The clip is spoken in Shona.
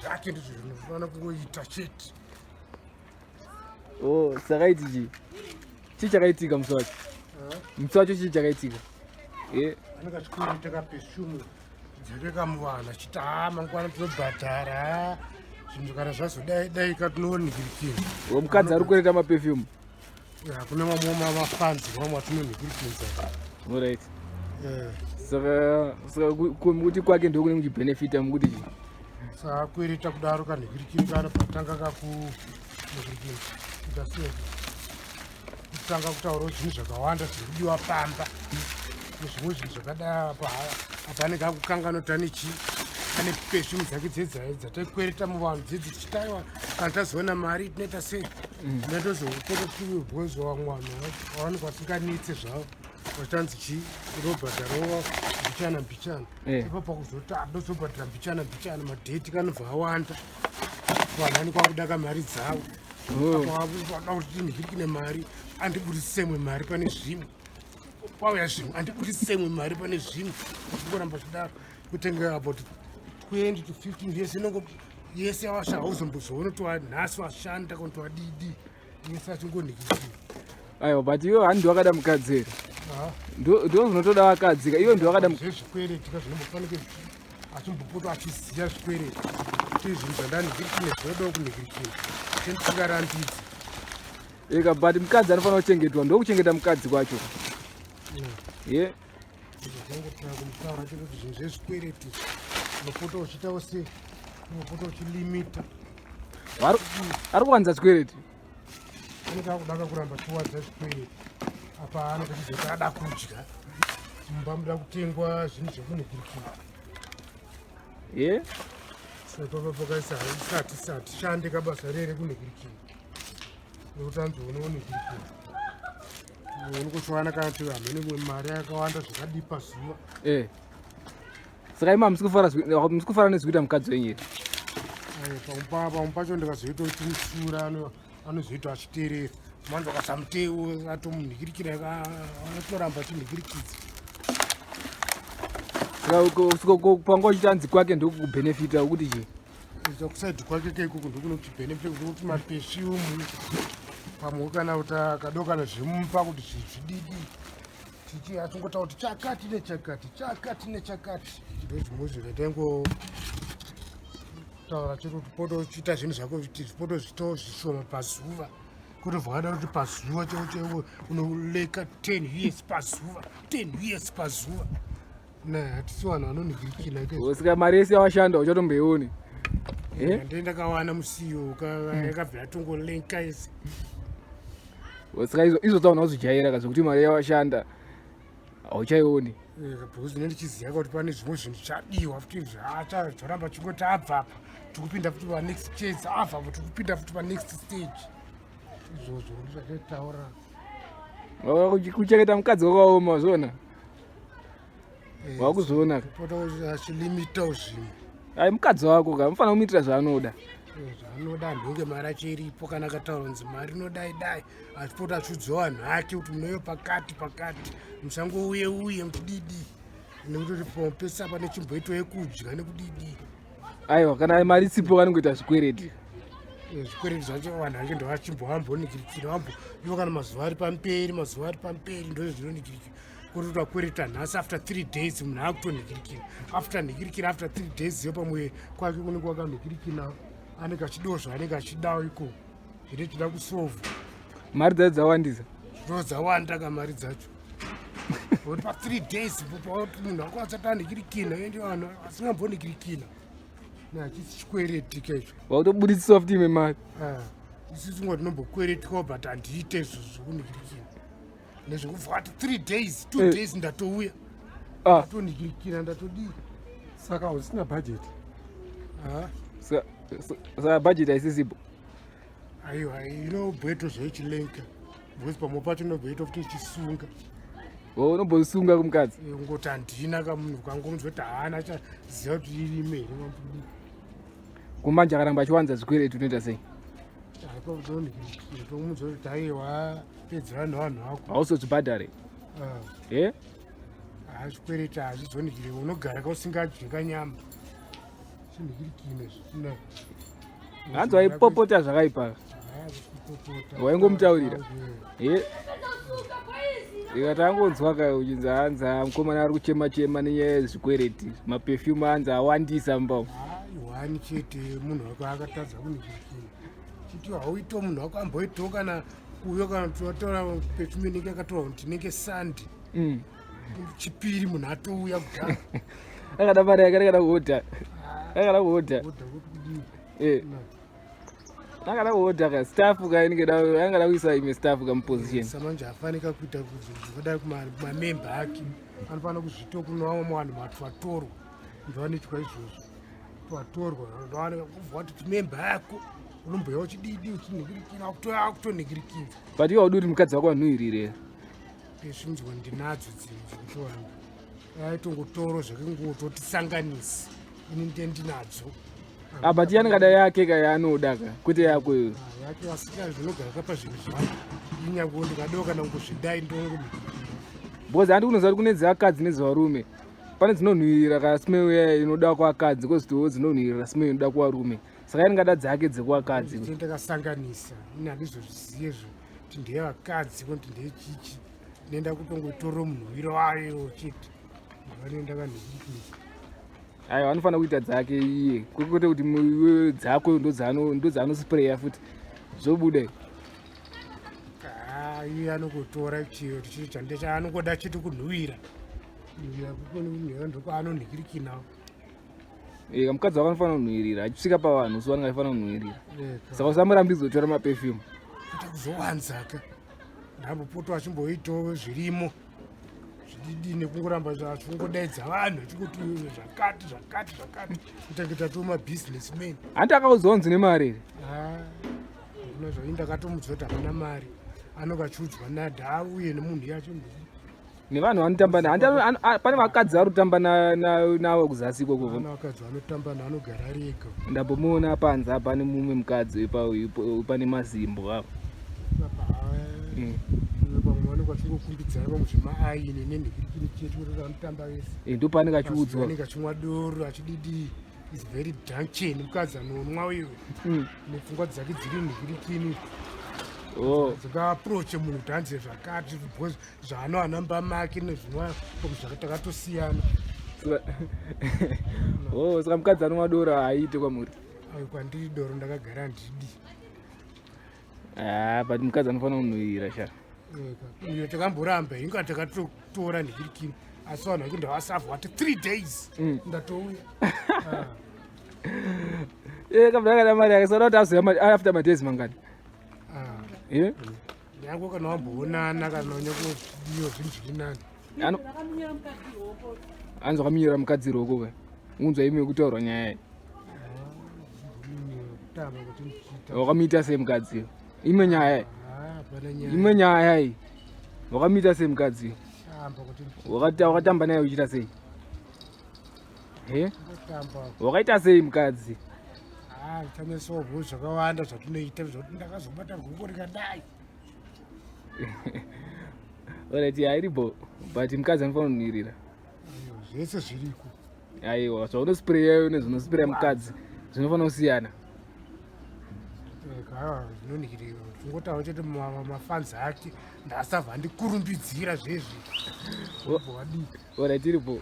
Zvake ndizvo zvinofanira kungoita chete. Oh, saka iti chii? Chii chakaitika musi wacho? Musi wacho chii chakaitika? Eh. Anenge achikuita kaperfume dzake kamuvanhu achiti haa mangwana tinobhadhara zvinhu kana zvazodai dai ka tinoonigirikira. Mukadzi ari kukwereta maperfume. Hakuna mamwe mavafanzi vamwe atinonhikirikinza. Alright. Eh. Saka saka kuti kwake ndokune kuchibenefita mukuti chii? Saka kwereta kudaro kanhikirikini patanga kaku nhikirikini. Ndasiya. Kutanga kutaura zvinhu zvakawanda zviri kudiwa pamba. Nezvimwe zvinhu zvakadai apa apa anenge akukanganota nechii ane perfume dzake dzedzae dzataikwereta muvanhu dzedzi tichitaiwa kana tazoona mari tinoita sei mm. ndatozokototiwibhozi vamwe vanhu vavanenge vasinganetse zvavo vachanzi chii unobhadharawo mbichana mbichana eh. ipo pakuzoti andozobhadhara mbichana mbichana madheti kanobva awanda vanhu vanenge vakuda kamari dzavo oh. vada kuti ndihirikine mari andibudisemwe mari pane zvimwe kwauya zvimwe andibudisemwe mari pane zvimwe achingoramba chidaro kutenga about 20 to 15 years inongo yese yawasha hauzombozoona kuti wanhasi washanda kana kuti wadidi yese achingonhikisira aiwa but iwe handi wakada mukadzi here ndo zvinotoda vakadzi ka iwe ndiwakada zvezvikwereti ka zvinombofanike achimbopota achiziva zvikwereti kuti zvinhu zvandanhikirikine zvinodawo kunhikirikina chendisingarambidzi eka but mukadzi anofanira kuchengetwa ndokuchengeta mukadzi kwacho ye yeah. Zvongotanga kumutaura chete kuti zvinhu zvezvikwereti unopota uchiitawo sei unopota uchilimita ari kuwanza zvikwereti anenge akudaka kuramba chiwanza zvikwereti apa anenge achizoti ada kudya mumba muda kutengwa zvinhu zvekunhikirikira ye saka isati sati shande kabasa rere kunhikirikira nekuti anzi unoonhikirikira Unokutswana kana kuti hamene imwe mari yakawanda zvakadii pazuva. Eh. Saka imi hamusi kufara hamusi kufara nezvikuita mukadzi wenyu here? Eh, pamwe pamwe pacho ndikazoita kuti musura anozoita achiteerera. Manje akasamuteu atomunhikirikira anotoramba achinhikirikidza. Saka panga uchiti anzi kwake ndokubhenefita ukuti chii? Kusaidi kwake keikoko ndokunokuti benefit kuti maperfume pamwe kana kuti akadokana zvimupa kuti zvididi tichi atingotaura kuti chakati nechakati chakati nechakati ndozvimwe zvinoita ingotaura chete kuti poto uchiita zvinhu zvako poto zvito zvishoma pazuva kuti zvakada kuti pazuva chaiwo chaiwo unoleka 10 years pazuva 10 years pazuva hatisi vanhu vanonhikirikina saka mari yese yawashanda uchatomboioni eh? ndee ndakawana musiyo yakabva yatongolenka yese saka izvo tsaona kuzvijaira ka zvekuti mari yawashanda hauchaioni eh, because ndine ndichiziva kuti pane zvimwe zvinhu zvichadiwa futi zvacha zvoramba chingoti abva apa tikupinda futi panext chase abva apa tikupinda futi panext stage izvozvo ndizvataitaura kuchengeta mukadzi wakaoma zviona Eh, wakuzoona achilimitawo zvinhu ai mukadzi wako ka mufanira kumuitira zvaanoda eh, zvaanoda anhonge mari acho iripo kana akataura kunzi mari inodai dai achipota achiudzawo vanhu ake kuti munoyo pakati pakati musangouye uye muchididi nekuti pese apa nechimboito yekudya nekudidi aiwa kana mari isipo vanongoita zvikwereti eh, zvikwereti zvacho vanhu vacho ndovachimboambonikirikira vambo ivo kana mazuva ari pamberi mazuva ari pamberi ndozvinonikirikira kuti utakwereta nhasi after three days munhu akutonhikirikira after nhikirikira after three days yo pamwe kwake kunenge wakanhikirikina anenge achidiwo zvaanenge achidawo iko zvine chida kusovha mari dzacho dzawandisa ndo dzawanda ka mari dzacho kuti pa three days munhu akwanisa tanhikirikina ende vanhu asingambonhikirikina hachisi chikwereti kecho wakutoburitsiswa futi imwe mari ah, isusu ngo tinombokweretwa but handiite izvozvo zvekunhikirikina nezvekuvhati three days two eh. days ndatouya ah. ndatonhikirikira ndatodii saka usina budget ah. saka budget haisisipo aiwa inobweto zvoichilenka because pamwe pacho inobweto futi ichisunga unombosunga kumukadzi eh, ungoti handina kamunhu kangonzwa kuti haana chaziva kuti irime here mambudii kumanje akaramba achiwanza zvikwereti unoita sei tomuudza kuti aiwa pedzera nevanhu vako hausozvibhadhare ah. e ah, zvikwereti hazvizonikire unogara ka usingadyi kanyama Chinhikirikine zvisina. Hanzi waipopota zvakaipa. Waingomutaurira. Ye. Ikati angonzwa ka uchinzi hanzi ah, mukomana ari kuchema chema nenyaya yezvikwereti. Maperfume hanzi awandisa mumba umu. Hwani chete munhu wako akatadza kunhikirikina. Chiti hauito munhu wako amboitawo kana kuuya kana totora perfume inenge yakatorwa kuti inenge sandi. Chipiri munhu atouya kudhara. Akada mari yake akada kuhodha. Akada kuhodha. Odha kuti kudii. Eh. Akada kuhodha ka staff ka inenge da angada kuisa imwe staff ka muposition. Samanje afanika kuita zvakadai kumamemba ake anofanira kuzviita kuno vamwe vanhu matwatorwa ndovanoitwa izvozvo twatorwa ndovanobva kuti memba yako unomboya uchididi uchinhikirikira akutonhikirikira. But iwe haudi kuti mukadzi wako anhuhirire. Zvinzwa ndinadzo dzinhu dzekutowanda aitongotoro zvake ngototisanganisi ini ndiye ndinadzo. Ah, but iye anenge ada yake ka yaanoda ka kwete yako iwe. Ah, yake asika zvinogara kapa zvinhu zvangu inyange ndikadiwa kana kungozvidai ndongo. Because handi kunoziva kuti kune dzevakadzi nedzevarume. Pane dzinonhuhirira ka smell iya inoda kuakadzi kozitiwo dzinonhuhirira smell inoda kuvarume. Saka iye anenge ada dzake dzekuakadzi. Ndakasanganisa ini handizozvizive zvo kuti ndeyevakadzi kuti ndeyechichi nenda kutongotora munhuwiro wayo chete vanoenda vanhu. Aiwa anofanira kuita dzake iye kwete kuti dzako ndodzaanospreya futi zvobuda. Iye anongotora chiyo chii chande chaanongoda chete kunhuwira ndokwaanonhikirikinawo. Mukadzi wako anofanira kunhuwirira achisvika pavanhu so anenge achifanira kunhuwirira. Saka usamurambidzo kutora maperfume. Kuita kuzowanzaka ndambopota achimboitawo zvirimo zvididi nekungoramba achingodaidza vanhu achingoti zvakati zvakati zvakati kuita kuita to mabusinessman. Hanti akaudzwa kunzi nemari here? Hakuna zvaini ndakatomuudza kuti hapana mari anonge achiudzwa nadha uye nemunhu yacho nevanhu vanotamba na hanti pane vakadzi vari kutamba navo kuzasi ikoko. Pane vakadzi vanotamba naanogara ari ega. Ndambomuona panze apa pane mumwe mukadzi pane mazimbo apa. Vamwe vanenge vachingokumbidzana vamwe zvemaaini nenhikirikini chete kuti vanotamba vese. Ndopaanenge achiudzwa. Anenge achimwa doro achididi is very drunken mukadzi anonwa uyo. Nepfungwa dzake dziri nhikirikini. Dzakaapproache munhu kuti anzi zvakati because zvaanowana mumba make nezvinwa zvakatakatosiyana. Oh, saka mukadzi anonwa doro haaite kwamuri? Ayo kwandiri doro ndakagara handidi. Ah, but mukadzi anofanira kunhuhwirira sha. Iyo takamboramba inga takatotora nhikirikini asi vanhu vacho ndavasavha vati 3 days ndatouya. Kabva akada mari yake saka kuti azouya after madays mangani? Nyangwe kana wamboonana kana unyangodiyo zvinhu zviri nani. Anzi wakaminyira mukadzi roko ka. Unzwa imi kutaurwa nyaya iyi. Wakamuita sei mukadzi? Imwe nyaya iyi. Imwe nyaya iyi. Wakamuita sei mukadzi? Wakatamba naye uchiita sei? Wakaita sei mukadzi? Chanesovo zvakawanda zvatinoita zvekuti ndakazobata goko rikadai. Alright, yeah, iripo but mukadzi anofanira kunhuhwirira. Zvese zviriko. Aiwa, zvaunospreya nezvinospreya mukadzi zvinofanira kusiyana. Zvinonhikirira tingotaura chete mafanzi ake ndasabva andikurumbidzira zvezvi. Alright, iripo.